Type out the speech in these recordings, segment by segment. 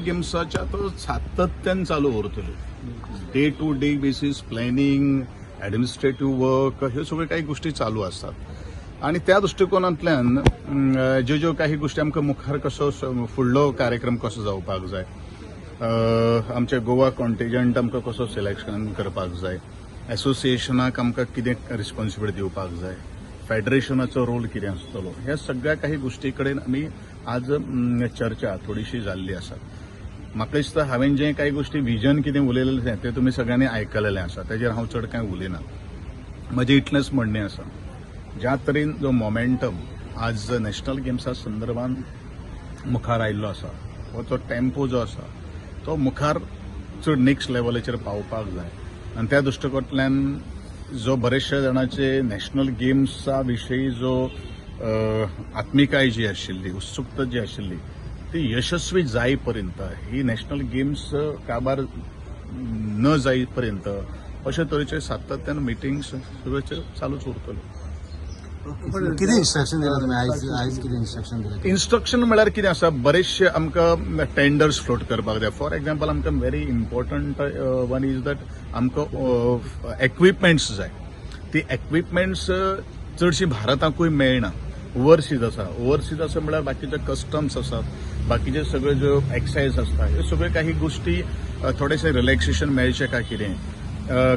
गेम्साच्या तो सातत्यान चालू उरतल्यो. Day to day basis planning, administrative work, ह्यो सगळ्यो काही गोष्टी चालू आसतात आणि त्या दृश्टिकोनांतल्यान ज्यो ज्यो काही गोष्टी आमकां मुखार कसो फुडलो कार्यक्रम कसो जावपाक जाय, आमचे गोवा कॉन्टिजंट आमकां कसो सिलेक्शन करपाक जाय, एसोसिएशनाक आमकां कितें रिस्पॉन्सिबिलिटी दिवपाक जाय, फेडरेशनाचो रोल कितें आसतलो, ह्या सगळ्या काही गोष्टी कडेन आमी आज चर्चा थोडीशी जाल्ली आसा. म्हाका दिसता हांवें जें काही गोष्टी विजन कितें उलयलेलें तें तुमी सगळ्यांनी आयकलेलें आसा. तेजेर हांव चड कांय उलयना. म्हजें इतलेंच म्हणणें आसा, ज्या तरेन जो मोमेंटम आज नॅशनल गेम्सा संदर्भान मुखार आयिल्लो आसा, हो तो टेम्पो जो आसा तो मुखार चड नेक्स्ट लेवलाचेर पावपाक जाय आनी त्या दृश्टिकोनांतल्यान जो बरेचशे जाणाचे नॅशनल गेम्सा विशयी जो आत्मिकाय जी आशिल्ली, उत्सुकता जी आशिल्ली, ती यशस्वी जाय पर्यंत, ही नॅशनल गेम्स काबार न जाई पर्यंत अशे तरेचे सातत्यान मिटिंग्स सगळ्याचे चालूच उरतल्यो. कितें इन्स्ट्रक्शन दिलां तुमी आयज? आयज कितें इन्स्ट्रक्शन दिलां? इन्स्ट्रक्शन म्हळ्यार कितें आसा, बरेचशे आमकां टेंडर्स फ्लोट करपाक जाय. फॉर एक्झाम्पल, आमकां very important one is that आमकां एक्विपमेंट्स जाय. ती एक्विपमेंट्स चडशी भारताकूय मेळना, ओवरसीज आसा. ओवरसीज आसा म्हळ्यार बाकीचे कस्टम्स आसात, बाकीचे सगळे ज्यो एक्सायज आसता, ह्यो सगळ्यो काही गोष्टी थोडेशें रिलॅक्सेशन मेळचें काय कितें,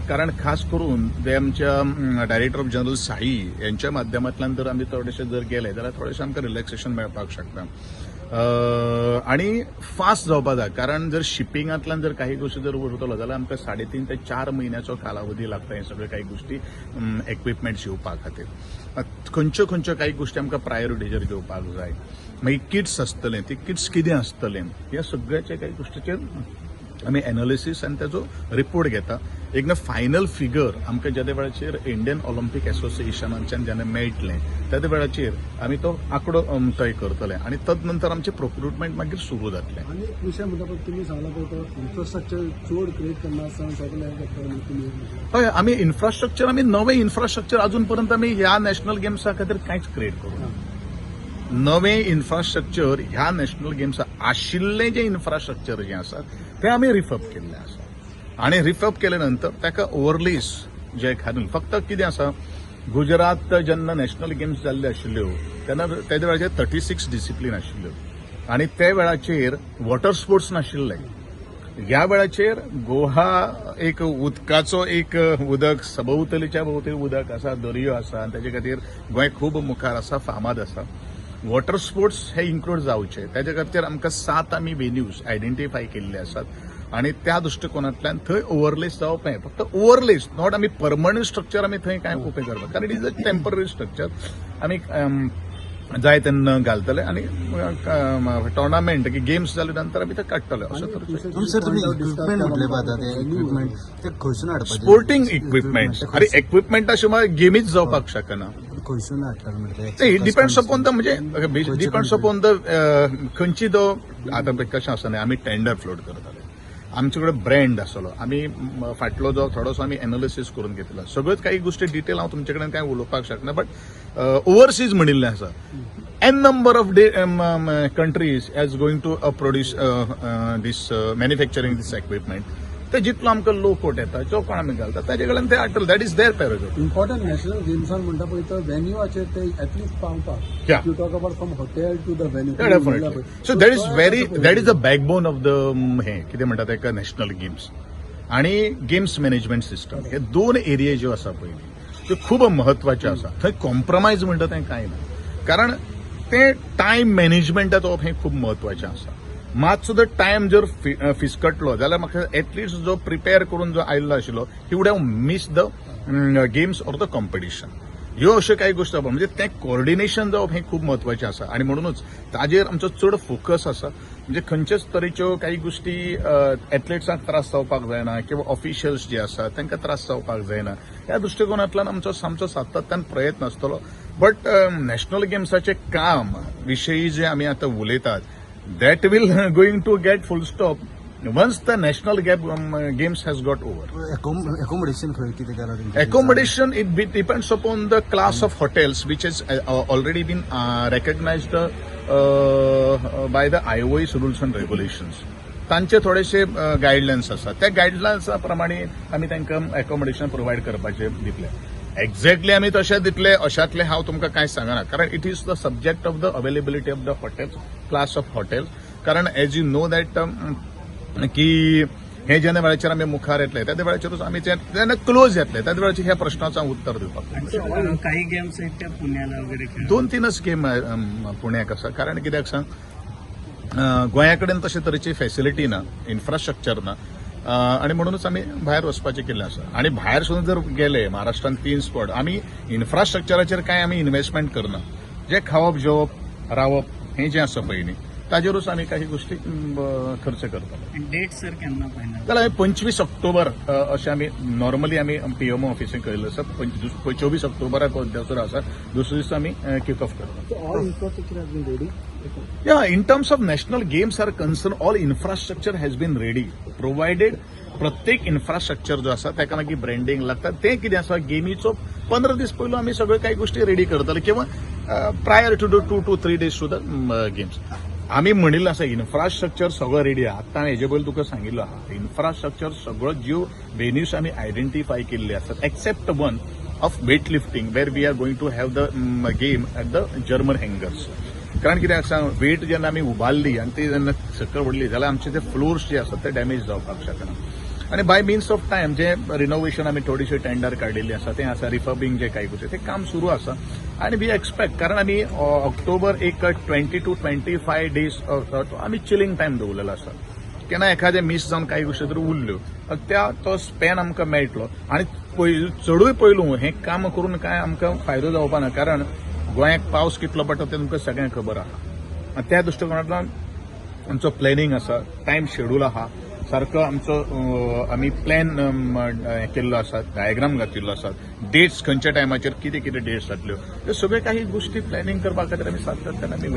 कारण खास करून ते आमच्या डायरेक्टर ऑफ जनरल साई यांच्या माध्यमांतल्यान जर आमी थोडेशे जर गेले जाल्यार थोडेशें आमकां रिलॅक्सेशन मेळपाक शकता आणि फास्ट जावपाक जाय, कारण जर शिपिंगांतल्यान जर काही गोष्टी जर उरतलो जाल्यार आमकां 3.5 ते 4 म्हयन्याचो कालावधी लागता हे सगळे काही गोष्टी एक्विपमेंट्स येवपा खातीर. खंयच्यो खंयच्यो काही गोष्टी आमकां प्रायोरिटीचेर घेवपाक जाय, मागीर किट्स आसतले, ती किट्स कितें आसतले, ह्या सगळ्याच्या काही गोष्टीचेर आमी एनालिसीस आनी ताजो रिपोर्ट घेता. एक ना फायनल फिगर आमकां ज्या वेळाचेर इंडियन ऑलिम्पीक एसोसिएशनाच्यान जेन्ना मेळटलें त्या वेळाचेर आमी तो आंकडो तय करतले आनी तद नंतर आमचें प्रोक्रुटमेंट मागीर सुरू जातलें. आनी एक विशय म्हणटा पळय, तुमी सांगला पळय, तो इन्फ्रास्ट्रक्चर चड क्रिएट करना आसतना सगळें हें करता म्हणून तुमी. हय, आमी इन्फ्रास्ट्रक्चर, आमी नवें इन्फ्रास्ट्रक्चर अजून पर्यंत आमी ह्या नॅशनल गेम्सा खातीर कांयच क्रिएट करूं ना. नवें इन्फ्रास्ट्रक्चर ह्या नॅशनल गेम्सा आशिल्लें जें इन्फ्रास्ट्रक्चर जें आसा तें आमी रिफर्ब केल्लें आसा आनी रिफर्ब केले नंतर ताका ओवरलेस जे घालून. फक्त कितें आसा, गुजरात जेन्ना नॅशनल गेम्स जाल्ल्यो आशिल्ल्यो तेन्ना तेज्या वेळाचेर 36 डिसिप्लीन आशिल्ल्यो आनी त्या वेळाचेर वॉटर स्पोर्ट्स नाशिल्ले. ह्या वेळाचेर गोवा एक उदकाचो एक उदक सभोवतलीच्या भोंवतणी उदक आसा, दर्यो आसा आनी ताजे खातीर गोंय खूब मुखार आसा, फामाद आसा. वॉटर स्पोर्ट्स हे इन्क्लूड जावचे ताजे खातीर आमकां सात आमी वेन्यूज आयडेंटिफाय केल्ले आसात आनी त्या दृश्टिकोनांतल्यान थंय ओवरलेस जावप हें फक्त ओवरलेस, not आमी परमनंट स्ट्रक्चर आमी थंय कांय उपेग करपाक, कारण it is a temporary structure. आमी जाय तेन्ना घालतले आनी टोर्नामेंट गेम्स जाले नंतर आमी ते काडटले अशें तरेचें. तुमी सर, तुमी इक्विपमेंट म्हटले पळय, आतां ते इक्विपमेंट ते खंयसून हाडपाचे? स्पोर्टिंग इक्विपमेंट, अरे इक्विपमेंटा शिवाय गेमीच जावपाक शकना. खंयसून हाडटले म्हणजे? It depends upon the, म्हणजे डिपेंड्स अपॉन the खंयची तो. आतां पळय कशें आसा न्ही, आमी टेंडर फ्लोट करताले, आमचे कडेन ब्रँड आसलो. आमी फाटलो जो थोडोसो आमी एनालिसीस करून घेतला. सगळ्योच काही गोष्टी डिटेल हांव तुमचे कडेन कांय उलोवपाक शकना, बट ओवरसीज म्हणिल्लें आसा, N number of countries as going to produce this, manufacturing this equipment. ते जितलो आमकां लो कोट येता, जो कोण आमी घालता ताजे कडेन ते हाडटले. That is their prerogative. Important national गेम्सान म्हणटा पळय, तो व्हेन्यूआचेर ते एटलिस्ट पावपाक, you talk about from hotel to the venue. Definitely. So that is the backbone of the हे कितें म्हणटा ताका, नॅशनल गेम्स आणि गेम्स मॅनेजमेंट सिस्टम, हे दोन एरिया ज्यो आसा पयलीं त्यो खूब म्हत्वाच्यो आसा. थंय कॉम्प्रोमायज म्हणटा तें कांय ना, कारण तें टायम मॅनेजमेंट जावप हें खूब म्हत्वाचें आसा. मात सुद्दां टायम जर फिसकटलो जाल्यार म्हाका एटलिस्ट जो प्रिपेर करून जो आयिल्लो आशिल्लो, he would have miss the games or the competition. ह्यो अश्यो कांय गोश्टी जावप, म्हणजे तें कॉर्डिनेशन जावप हें खूब म्हत्वाचें आसा आनी म्हणूनच ताजेर आमचो चड फोकस आसा. म्हणजे खंयच्याच तरेच्यो काही गोश्टी एथलेट्सांक त्रास जावपाक जायना किंवा ऑफिशियल्स जे आसा तांकां त्रास जावपाक जायना, ह्या दृश्टिकोनांतल्यान आमचो आमचो सातत्यान प्रयत्न आसतलो. बट नॅशनल गेम्साचें काम विशयी जे आमी आतां उलयतात, that will going to get full stop once the national games has got over. Accommodation खंय कितें केलां तुमचें? Accommodation, it depends upon the class of hotels which has already been recognized by the IOA's rules and regulations. तांचे थोडेशे guidelines आसा. त्या गायडलायन्सा प्रमाणे आमी तांकां एकोमोडेशन प्रोवायड करपाचे दितले. एक्झॅक्टली आमी तशें दितले अशातलें हांव तुमकां कांय सांगना, कारण it is the subject of the availability of the hotel, class of hotel. कारण एज you know that की हे जेन्ना वेळाचेर आमी मुखार येतले, त्या वेळाचेरूच आमी ते जेन्ना क्लोज येतले, त्या वेळाचेर ह्या प्रश्नाचो हांव उत्तर दिवपाक. आणि सर, काही गेम्स आहेत त्या पुण्याला वगैरे खेळ दोन तीनच गेम पुण्याक आसा. कारण कित्याक सांग, गोंया कडेन तशे तरेची फॅसिलिटी ना, इन्फ्रास्ट्रक्चर ना आणि म्हणूनच आमी भायर वचपाचें केल्लें आसा. आणि भायर सुद्दां जर गेले, महाराष्ट्रान तीन स्पॉट, आमी इन्फ्रास्ट्रक्चराचेर कांय आमी इन्व्हेस्टमेंट करना. जे खावप, जेवप, रावप हें जें आसा पळय न्ही, ताजेरूच आमी काही गोष्टी खर्च करता. डेट सर केन्ना फायनल? जाल्यार 25 ऑक्टोबर अशें आमी नॉर्मली आमी पीएमओ ऑफिसीन कळिल्लें आसा. 24 ऑक्टोबराक दुसरो आसा, दुसरे दिसा आमी किक ऑफ करता. All infrastructure has been ready. Yeah, in terms of national games are concerned, all infrastructure has been ready. Provided प्रत्येक इन्फ्रास्ट्रक्चर जो आसा ताका मागीर ब्रँडींग लागता. तें कितें आसा, गेमीचो 15 दीस पयलू आमी सगळ्यो कांय गोश्टी रेडी करतले किंवा prior to the 2 to 3 days to the games. आमी म्हणिल्लें आसा, इन्फ्रास्ट्रक्चर सगळो रेडी आहा. आतां हांवें हेजे पयलीं तुका सांगिल्लो आहा, इन्फ्रास्ट्रक्चर सगळो ज्यो वेन्यूज आमी आयडेंटिफाय केल्ले आसात, except one of weight lifting, where we are going to have the game at the German hangars. कारण कितें आसा, वेट जेन्ना आमी उबारली आनी ती जेन्ना सकयल व्हडली जाल्यार आमचे ते फ्लोर्स जे आसात ते डॅमेज जावपाक शकना. आनी बाय मिन्स ऑफ टायम जे रिनोव्हेशन आमी थोडीशी टेंडर काडिल्ली आसा, तें आसा, रिफर्बिंग जे काही गोष्टी, ते काम सुरू आसा. आनी we expect, कारण आमी ऑक्टोबर एक 20 to 25 days आमी चिलींग टायम दवरलेलो आसा. केन्ना एखादें मीस जावन काही गोश्टी जर उरल्यो, त्या तो स्पॅन आमकां मेळटलो. आनी चडूय पयलू हें काम करून कांय आमकां फायदो जावपा ना, कारण गोंयाक पावस कितलो पडटा तें तुमकां सगळ्यांक खबर आहा. आनी त्या दृश्टिकोनांतल्यान आमचो प्लॅनिंग आसा, टायम शेड्यूल आहा सारको आमचो. आमी प्लॅन केल्लो आसा, डायग्राम घातिल्लो आसा, डेट्स खंयच्या टायमाचेर कितें कितें डेट्स जातल्यो, ह्यो सगळ्यो काही गोश्टी प्लॅनिंग करपा खातीर आमी सातत्यान आमी